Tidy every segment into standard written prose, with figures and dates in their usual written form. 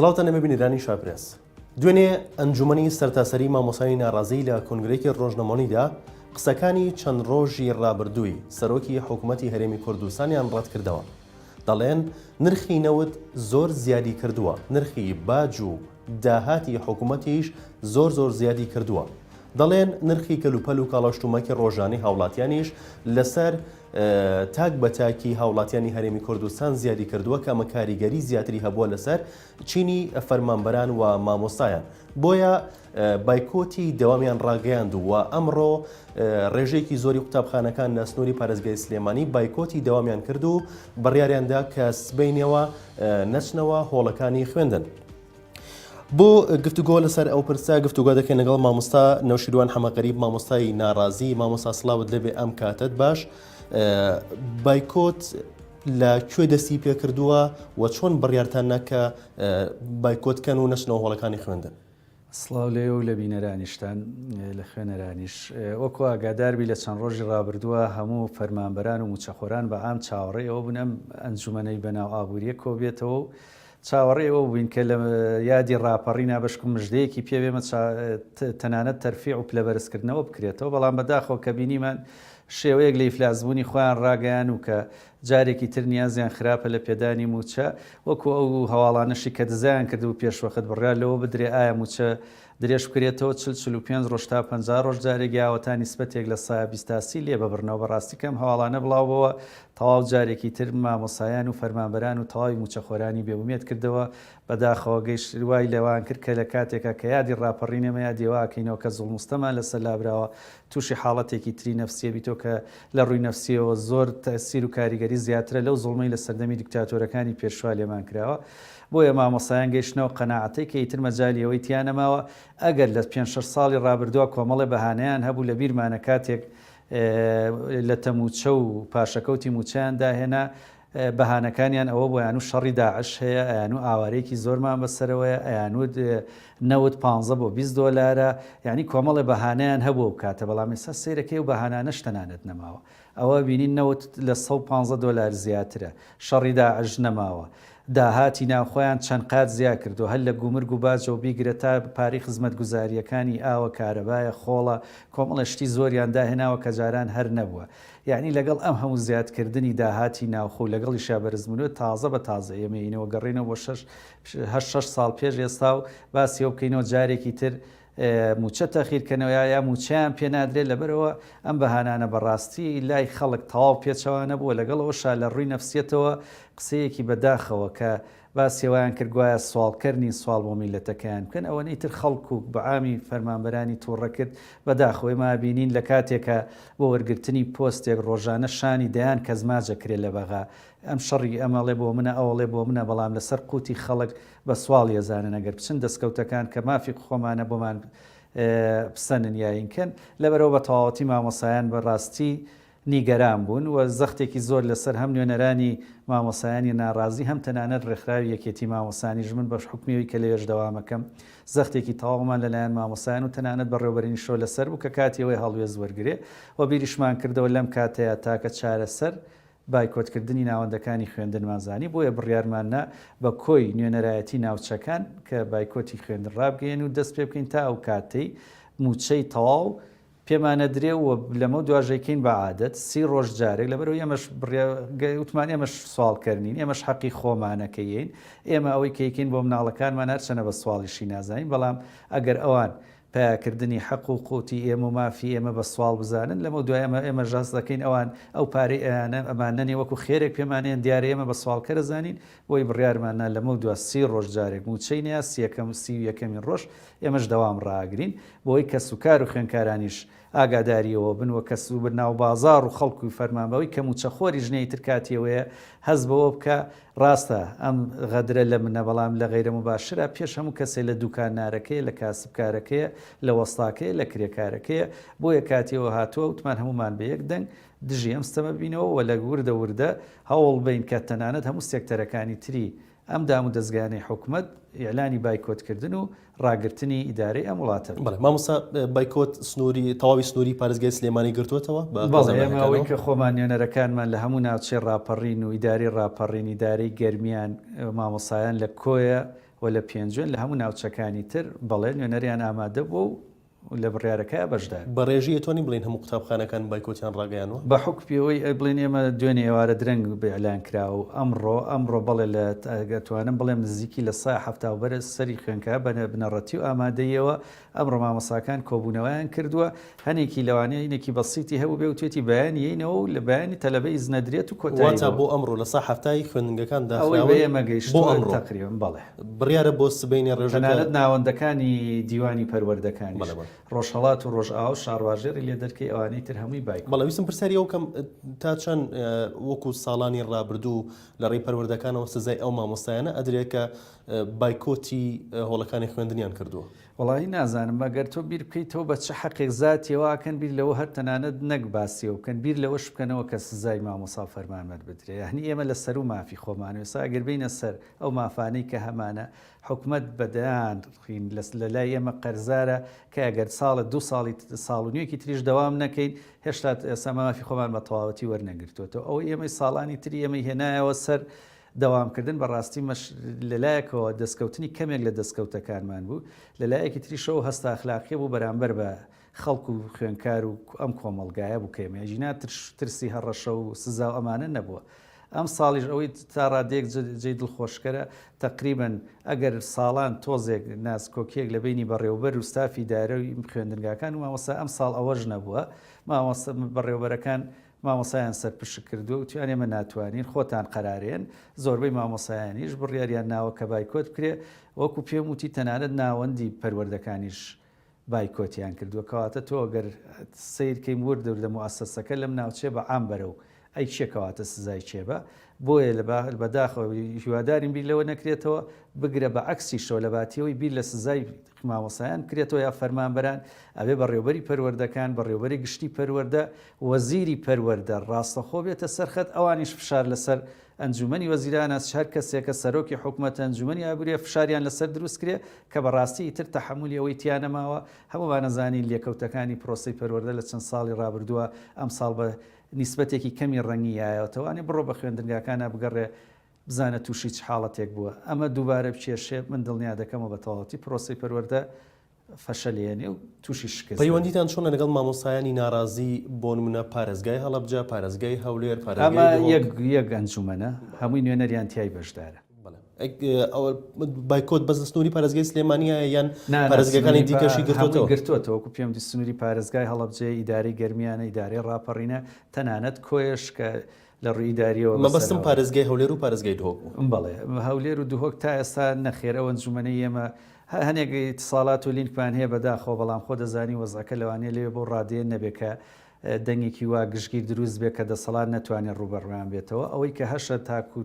سڵاوتان لەبێ بینەرانی شارپرێس. دوێنێ ئەنجومەنی سەرتاسەری مامۆستایانی ناڕازی لە کۆنگرەیەکی ڕۆژنامەوانیدا قسەکانی چەند ڕۆژی ڕابردووی سەرۆکی حکومەتی هەرێمی کوردستانیان ڕەتکردەوە. دەڵێن نرخی نەوت زۆر زیادی کردووە، نرخی باج و داهاتی حکومەتیش زۆر زۆر زیادی کردووە. دەڵێن نرخی کەلوپەل و کاڵا شتومەکی ڕۆژانەی هاوڵاتیانیش لەسەر تاک بە تاکی هاوڵاتیانی هەرێمی کوردستان زیادی کردووە کە ئەمە کاریگەری زیاتری هەبووە لەسەر چینی فەرمانبەران و مامۆستایان بۆیە بایکۆتی دەوامیان ڕاگەیاند و ئەمڕۆ ڕێژەیەکی زۆری قوتابخانەکان لە سنووری پارێزگای سلێمانی بایکۆتی دەوامیان کرد و بڕیاریاندا کە سبەینێوە نەچنەوە هۆڵەکانی خوێندن. بۆ گفتوگۆ لەسەر ئەو پرسە گفتوگۆ دەکەین لەگەڵ مامۆستا نەوشیروان حەمەغەریب مامۆستای ناڕازی مامۆستا سڵاوت لێبێ ئەم کاتت باش بایکۆت لە کوێ دەستی پێکردووە و چۆن بڕیارتان ناکە بایکۆت کەن و نەچنەوە هۆڵەکانی خوێندن؟ سڵاو لێوە و لە بینەرانیشتان لە خوێنەرانیش. وەکو ئاگاداربی لە چەند ڕۆژی ڕابردووە هەموو فەرمانبەران و مووچەخۆران بە عام چاوەڕێی ئەوە بوون ئەم ئەنجومەنەی بەناو ئابووریە کۆبێتەوە و چاوەڕێی ئەوە بووین کە لە یادی ڕاپەڕینا بەشکم مژدەیەکی پێ بێمە تەنانەت تەرفیع و پلەبەرزکردنەوە بکرێتەوە، بەڵام بەداخەوە کە بینیمان شێوەیەک لە ئیفلاسبوونی خۆیان ڕاگەیان و کە جارێکی تر نیازیان خراپە لە پێدانی مووچە، وەکو ئەو هەواڵانەشی کە دزەیان کردبوو پێشوەخت بڕیار لەوە بدرێ ئایا مووچە درێژ بکرێتەوە 40 45 ڕۆژ تا 50 ڕۆژ جارێک یاوە تا نیسبەتێک لە سایە 20 تا 30 لێ ببڕنەوە بەڕاستی کەم هەواڵانە بڵاو بۆوە تەواو جارێکی تر مامۆسایان و فەرمانبەران و تەواوی مووچەخۆرانی بێ ئومێد کردەوە بەداخەوە گەیشت وای لەوان کرد کە لە کاتێکا کە یادی ڕاپەڕین ئێمە یادی ئەوە ئەکەینەوە کە زوڵم و ستەمان لەسەر لابراوە تووشی حاڵەتێکی تری نەفسیە بیتەوە کە لە ڕووی نەفسیەوە زۆر تەئسیر و کاریگەری زیاترە لەو زوڵمەی لە سەردەمی دیکتاتۆرەکانی پێشوا لێمان کراوە بۆیە مامۆستایان گەیشتنەوە قەناعەتەی کە ئیتر مەجالی ئەوەی تیا نەماوە ئەگەر لە پێنج شەش ساڵی ڕابردووە کۆمەڵێ بەهانەیان هەبوو لە بیرمانە کاتێک لەتە مووچە و پاشەکەوتی مووچەیان داهێنا بەهانەکانیان ئەوە بوو ئەیانوت شەڕی داعش هەیە، ئەیانوت ئاوارەیەکی زۆرمان بەسەرەوەیە، ئەیانوت نەوت پانزە بۆ 20 دۆلارە، یانی کۆمەڵێ بەهانەیان هەبوو ئەو کاتە، بەڵام ئێستا سەیرەکەی ئەو بەهانانەش تەنانەت نەماوە. ئەوە بینین نەوت لە 115 دۆلار زیاترە، شەڕی داعش نەماوە، داهاتی ناوخۆیان چەند قات زیا کردووە، هەر لە گومرگ و باجەوە بیگرە تا پارەی خزمەتگوزارییەکانی ئاوە، کارەبایە، خۆڵە، کۆمەڵێ شتی زۆریان داهێناوە کە جاران هەر نەبووە. یەعنی لەگەڵ ئەم هەموو زیادکردنی داهاتی ناوخۆ و لەگەڵیشیا بەرزبوونەوە تازە بە تازە ئێمە یینەوە گەڕێینەوە بۆ شەش هەشت شەش ساڵ پێش ئێستا و باسی ئەوە بکەینەوە جارێکی تر مووچە تەخیر کەنەوە یا یا مووچەیان پێ نادرێت لەبەرئەوە ئەم بەهانانە بەڕاستی لای خەڵک تەواو پێچەوانە بووە لەگەڵ ئەوەشا لە ڕووی نەفسیەتەوە قسەیەکی بەداخەوە کە باسی وایان کرد گوایە سواڵکەر نین سواڵ بۆ میللەتەکەیان بکەن ئەوەنەی تر خەڵک و بەعامی فەرمانبەرانی توڕە کرد بەداخەوە ئێمە ئەبینین لە کاتێکا بۆ وەرگرتنی پۆستێک ڕۆژانە شانی دەیان کەس ماچ ئەکرێ لە بەغا ئەم شەڕی ئەم ئەڵێ بۆ منە ئەو ئەڵێ بۆ منە بەڵام لەسەر قوتی خەڵک بە سواڵی ئەزانن ئەگەر بچن دەسکەوتەکان کە مافی خۆمانە بۆمان بسەنن یاینکەن لەبەرئەوە بە تەواوەتی مامۆسایان بەڕاستی نیگەران بوون و زەختێکی زۆر لەسەر هەم نوێنەرانی مامۆستایانی ناڕازی هەم تەنانەت ڕێکخراوی یەکێتی مامۆستایانیش من بە حوکمی ئەوی کە لەوێش دەوامەکەم زەختێکی تەواومان لەلایەن مامۆستایان و تەنانەت بەڕێوەبەرینیشەوە لەسەر بوو کە کاتی ئەوەی هەڵوێست وەرگرێ و بیریشمان کردەوە لەم کاتەیا تاکە چارەسەر بایکۆتکردنی ناوەندەکانی خوێندنمان زانی بۆیە بڕیارمان نا بە کۆی نوێنەرایەتی ناوچەکان کە بایکۆتی خوێندن ڕابگەیەنین و دەست پێ بکەین تا ئەو کاتەی مووچەی تەواو پێمانەدرێ و لەمەو دواش ئەیکەین بە عادەت سی ڕۆژ جارێک لەبەرئەوەی ئێمەش بڕیا وتمان ئێمەش سواڵکەر نین ئێمەش حەقی خۆمانە کە یەین ئێمە ئەوەی کە یکەین بۆ مناڵەکانمان هەرچەنە بە سواڵیشی نازانین بەڵام ئەگەر ئەوان پەیاکردنی حەق و قوتی ئێمە و مافی ئێمە بە سواڵ بزانن لەمەو دوای ئێمە ئێمەش هەست دەکەین ئەوان ئەو پارەی ئەیانە ئەمانەنێ وەکو خێرێک پێمانەیەن دیارە ئێمە بە سواڵکەرە زانین بۆی بڕیارمان نا لەمەو دوا سی ڕۆژ جارێک مووچەی نیا سیەکەم 31ەمین ڕۆژ ئێمەش دەوام ڕائەگرین بۆی کەسوکار و خوێندکارانیش ئاگاداری ئەوە بن و کەس و ناوبازاڕ و خەڵک و فەرمانبەوەی کە مووچەخۆریش نیە ئیتر کاتی ئەوەیە هەست بەوە بکا ڕاستە ئەم غەدرە لە منە بەڵام لە غەیرە موباشرە پێش هەموو کەسێ لە دوکانارەکەیە لە کاسبکارەکەیە لە وەستاکەیە لە کرێکارەکەیە بۆیە کاتی ئەوە هاتووە وتمان هەموومان بە یەک دەنگ دژی ئەم ستەمە بینەوە و لە وردە وردە هەوڵ بەین کە تەنانەت هەموو سێکتەرەکانی تری ئەم دام و دەزگایانەی حکومەت ئیعلانی بایکۆت کردن و ڕاگرتنی ئیدارەی ئەم وڵاتە بکەن. بەڵێ مامۆستا بایکۆت سنووری تەواوی سنووری پارێزگای سلێمانی گرتووەتەوە بە بەڵێ ئێمە ئەوەی کە خۆمان نوێنەرەکانمان لە هەموو ناوچەی ڕاپەڕین و ئیدارەی ڕاپەڕین ئیدارەی گەرمیان مامۆستایان لە کۆیە. و لە پێنجوێن لە هەموو ناوچەکانی تر بەڵێ نوێنەریان ئامادە بووە و لە بڕیارەکەیا بەشدار. بە ڕێژەی ئەتوانین بڵێین هەموو قوتابخانەکان بایکۆتیان ڕاگەیانوە؟ بە حوکمی ئەوەی بڵێین ئێمە دوێنێ ئێوارە درەنگ ئیعلان کرا و ئەمڕۆ ئەمڕۆ بەڵێ لە ئەتوانم بڵێم نزیکی لە سا 70 و بەرز سەری خوێندکار بە بنەڕەتی و ئامادەییەوە ئەمڕۆ مامۆستاکان کۆبوونەوەیان کردووە هەنێکی لەوانەیە هینێکی بەسیتی هەبووبێ وتوێتی بەیانی یەینەوە و لە بەیانی تەلەبە ئیزنەدرێت و کۆتایی واتە بۆ بۆ ئەمڕۆ لە سا حەفتای خوێندنگەکان ئەوەی بە داخراون ئێمە بۆ گەیشتووە ئەمڕۆ تەقریبەن بەڵێ. بڕیارە بۆ سبەینێ ڕێژەکە. تەنانەت ناوەندەکانی دیوانی پەروەردەکانیش بەڵێ بەڵێ. ڕۆژهەڵات و ڕۆژئاوا و شارباژێڕی لێ دەرکەی ئەوانەی تر هەمووی بایکۆت. بەڵێ ویستم پرسیاری ئەوە بکەم تا چەند وەکو ساڵانی ڕابردوو لە ڕێی پەروەردەکانەوە سزای ئەو مامۆستایانە ئەدرێ کە بایکۆتی هۆڵەکانی خوێندنیان کردووە؟ وەڵاهی نازانم ئەگەر تۆ بیر بکەیتەوە بە چ حەقێک زاتی وا ئەکەن بیر لەوە هەر تەنانەت نەک باسی ئەوە بکەن بیر لەوەش بکەنەوە کە سزای مامۆسا و فەرمانبەر بدرێ یانی ئێمە لە سەروو مافی خۆمانەوە ئێستا ئەگەر بێینە سەر ئەو مافانەی کە هەمانە حکومەت بە دەیان خین لە لای ئێمە قەرزارە کە ئەگەر ساڵە دوو ساڵی ساڵ و نیوێکی تریش دەوام نەکەین هێشتا ئێستا مافی خۆمان بە تەواوەتی وەرنەگرتووەتەوە ئەوەی ئێمەی ساڵانی تری ئێمەی هێنایەوە سەر دەوامکردن بەڕاستی مەش لەلایەکەوە دەستکەوتنی کەمێک لە دەستکەوتەکانمان بوو، لەلایەکی تریشەوە ئەو هەستە ئەخلاقییە بوو بەرامبەر بە خەڵک و خوێندکار و ئەم کۆمەڵگایە بوو کە ئێمە ئەگینا ترسی هەڕەشە و سزا و ئەمانە نەبووە. ئەمساڵیش ئەوەی تا ڕادەیەک جێی دڵخۆشکەرە تەقریبەن ئەگەر ساڵان تۆزێک ناسکۆکییەک لە بەینی بەڕێوەبەر و ستافی ئیدارەی خوێندنگاکان و مامۆستا ئەمساڵ ئەوەش نەبووە مامۆستا بەڕێوەبەرەکان مامۆستایان سەرپشک کردووە وتویان ئێمە ناتوانین خۆتان قەرارێن، زۆربەی مامۆستایانیش بڕیاریان ناوە کە بایکۆت بکرێ، وەکو پێم وتی تەنانەت ناوەندی پەروەردەکانیش بایکۆتیان کردووە، کەواتە تۆ گەر سەیر کەین ورد وردە موئەسەسەکە لەم ناوچەیە بە عام بەرەو ئەی کێ کەواتە سزای کێ بە؟ بۆیە لە بەداخەوە هیوادارین بیر لەوە نەکرێتەوە، بگرە بە عەکسیشەوە لە باتیەوەی بیر لە سزای مامۆستایان بکرێتەوە یا فەرمانبەران، ئەبێ بەڕێوەبەری پەروەردەکان، بەڕێوەبەری گشتی پەروەردە، وەزیری پەروەردە ڕاستەخۆ بێتە سەر خەت، ئەوانیش فشار لەسەر ئەنجومەنی وەزیرانە، هەر کەسێکە سەرۆکی حکومەتە ئەنجومەنی ئابوریە فشاریان لەسەر دروست کرێ کە بەڕاستی ئیتر تەحەمولی ئەوەی تیا نەماوە، هەموومان ئەزانین لێکەوتەکانی پرۆسەی پەروەردە لە چەند ساڵی ڕابردووە ئەمساڵ بە نیسبەتێکی کەمی ڕەنگی یایەوەتەوە، بڕۆ بە خوێندنگاکانا بگەڕێ بزانە تووشی چ حاڵەتێک بووە، ئەمە دووبارە بکێشێ من دڵنیا دەکەمەوە بە تەواوەتی پرۆسەی پەروەردە فەشەلێنێ و تووشی شکست دەبێ. پەیوەندیتان چۆنە لەگەڵ مامۆستایانی ناڕازی بۆ نمونە پارێزگای هەڵەبجە، پارێزگای هەولێر، ئەمە پارێزگای دهۆک؟ یەک یەک ئەنجومەنە هەمووی نوێنەریان تیای بەشدارە. بەڵێ ئەوە بایکۆت بەس لە سنووری پارێزگای سلێمانییە یان نا نا پارێزگاکانی سنووری پا دیکەشی هەمووی گرتۆتەوە؟ گرتۆتەوە وەکو پێم وتی سنووری پارێزگای هەڵەبجەیە، ئیدارەی گەرمیانە، ئیدارەی ڕاپەڕینە، تەنانەت کۆیەش کە لە ڕووی ئیدارییەوە مەبەستم بەسەرەوە. پارێزگای هەولێر و پارێزگای دهۆک بوو. بەڵێ هەولێر و دهۆک تا ئێستا نەخێر ئەو ئەنجومەنەی ئێمە هەنێک ئیتساڵات و لینکمان هەیە بەداخەوە بەڵام خۆ دەزانی وەزعەکە لەوانەیە لەوێ بەو ڕادەیە نەبێ کە دەنگێکی وا گشتگیر دروست بێ کە دەسەڵات نەتوانێ ڕووبەڕوویان بێتەوە ئەوەی کە هەشە تاکو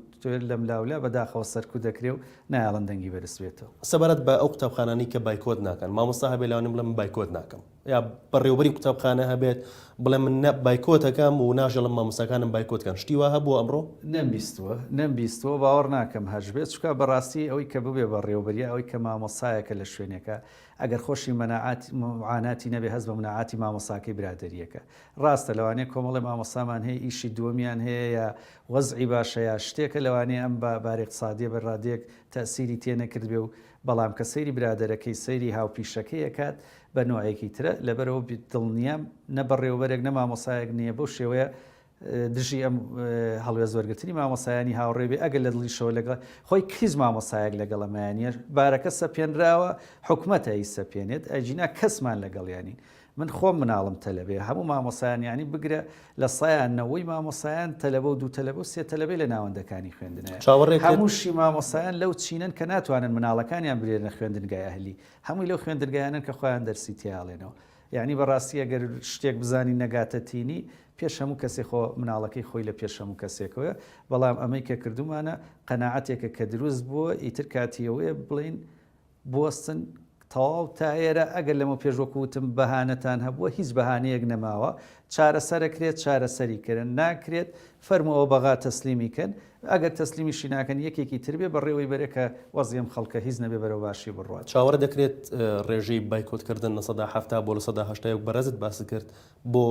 لەملاولا بەداخەوە سەرکوت دەکرێ و نایەڵن دەنگی بەرز بێتەوە. سەبارەت بە ئەو قوتابخانانەی کە بایکۆت ناکەن مامۆستا هەبێ لەوانەیە بڵێ من بایکۆت ناکەم یا بەڕێوبەری قوتابخانە هەبێت بڵێ من نە بایکۆت ئەکەم و ناژێڵم مامۆستاکانم بایکۆت کەن شتی وا هەبووە ئەمڕۆ؟ نەمبیستووە نەمبیستووە باوەڕ ناکەم هەشبێت چونکە بەڕاستی ئەوەی کە ببێ بەڕێوبەر یا ئەوەی کە مامۆستایەکە لە شوێنێکە ئەگەر خۆشی مەناعات معاناتی نەبێ هەست بە مناعاتی مامۆستاکەی برادەریەکە ڕاستە لەوانەیە کۆمەڵێ مامۆستامان هەیە ئیشی دووەمیان هەیە یا وەزعی باشە یا شتێکە لەوانەیە ئەم باری اقتصادیە بە ڕادەیەک تەئسیری تێ نەکردبێ و بەڵام کە سەیری برادەرەکەی سەیری هاوپیشەکەی ئەکات بە نۆعێکی ترە، لەبەرئەوە دڵنیام نە بەڕێوەبەرێک نە مامۆسایەک نییە بەو شێوەیە دژی ئەم هەڵوێست وەرگرتنی مامۆسایانی هاوڕێ بێ ئەگەر لە دڵیشەوە لەگەڵ خۆی هیچ مامۆسایەک لەگەڵ ئەمەیان نییە بارەکە سەپێنراوە حکومەتە ئەیسەپێنێت ئەگینا کەسمان لەگەڵیان نین من خۆم مناڵم تەلەبەیە هەموو مامۆسایان یانی بگرە لە سەیا نەوەی مامۆسایان تەلەبە و دوو تەلەبە و سێ تەلەبەی لە ناوەندەکانی خوێندنایە چاوەڕێ کرد. هەمووشی مامۆسایان لەو چینەن کە ناتوانن مناڵەکانیان برێنە خوێندنگای ئەهلی هەمووی لەو خوێندنگایانەن کە خۆیان دەرسی تیا ئەڵێنەوە یانی بەڕاستی ئەگەر شتێک بزانی نەگاتە تینی پێش هەموو کەسێ خۆ مناڵەکەی خۆی لە پێش هەموو کەسێکەوەیە بەڵام ئەمەی کە کردومانە قەناعەتێکە کە دروست بووە ئیتر کاتی ئەوەیە بڵێین بوەستن تەواو تا ئێرە ئەگەر لەمە پێش وەکو وتم بەهانەتان هەبووە هیچ بەهانەیەک نەماوە. چارەسەرەکرێت چارەسەری کەرن ناکرێت فەرموو ئەوە بەغا تەسلیمی کەن ئەگەر تەسلیمیشی ناکەن یەکێکی تر بێ بەڕێوەی بەرێ کە وەزعی ئەم خەڵکە هیچ نەبێ بەرەو باشی بڕوات. چاوەڕێ دەکرێت ڕێژەی بایکۆتکردن 70% بۆ 81% بەڕێزت باست کرد بۆ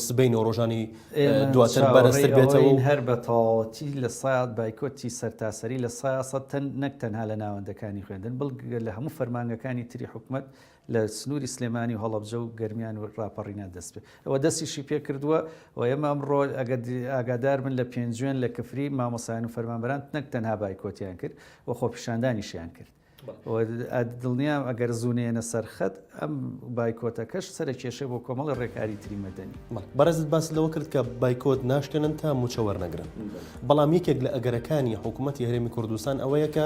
سبەینێ و ڕۆژانی ئێمە دواتر چاوەڕێی بەرزتر بێتەوە ئەوەین و هەر بە تەواوەتی لە سەد بایکۆتی سەرتاسەری 100% تەن نەک تەنها لە ناوەندەکانی خوێندن بڵگە لە هەموو فەرمانگەکانی تری حکومەت لە سنووری سلێمانی و هەڵەبجە و گەرمیان و ڕاپەڕینا دەست پێ و دەستیشی پێ کردووە و ئێمە ئەمڕۆ ئەگەر ئاگادار بن لە پێنجوێن لە کفری مامۆستایان و فەرمانبەران نەک تەنها بایکۆتیان کرد و خۆپیشاندانیشیان کرد و دڵنیام ئەگەر زوو نەیەنە سەر خەت ئەم بایکۆتەکەش سەرە کێشەی بۆ کۆمەڵی ڕێکاری تری مەدەنی. بەڕێزت باست لەوە کرد کە بایکۆت ناشکێنن تا مووچە وەرنەگرن، بەڵام یەکێک لە ئەگەرەکانی حکوومەتی هەرێمی کوردستان ئەوەیە کە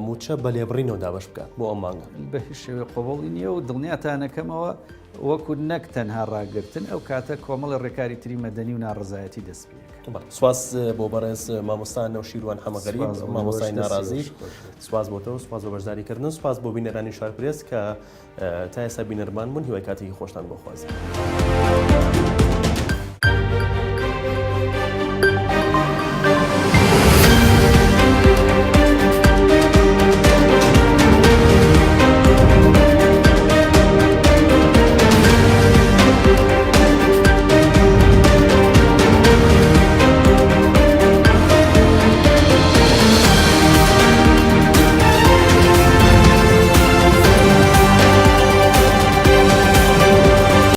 مووچە بە لێبڕینەوە دابەش بکات بۆ ئەم مانگە. بە هیچ شێوەیەک قبوڵی نییە و دڵنیاتانەکەمەوە وەکو نەک تەنها ڕاگرتن ئەو کاتە کۆمەڵی ڕێکاری تری مەدەنی و ناڕەزایەتی دەست پێ ئەکات. سوپاس بۆ بەڕێز مامۆستا نەوشیروان حەمەغەریب مامۆستای ناڕازی سوپاس بۆ تۆ سوپاس بۆ بەشداری کردن سوپاس بۆ بینەرانی شارپرێس کە تا ئێستا بینەرمان بوون هیوای کاتێکی خۆشتان بۆ خوازم.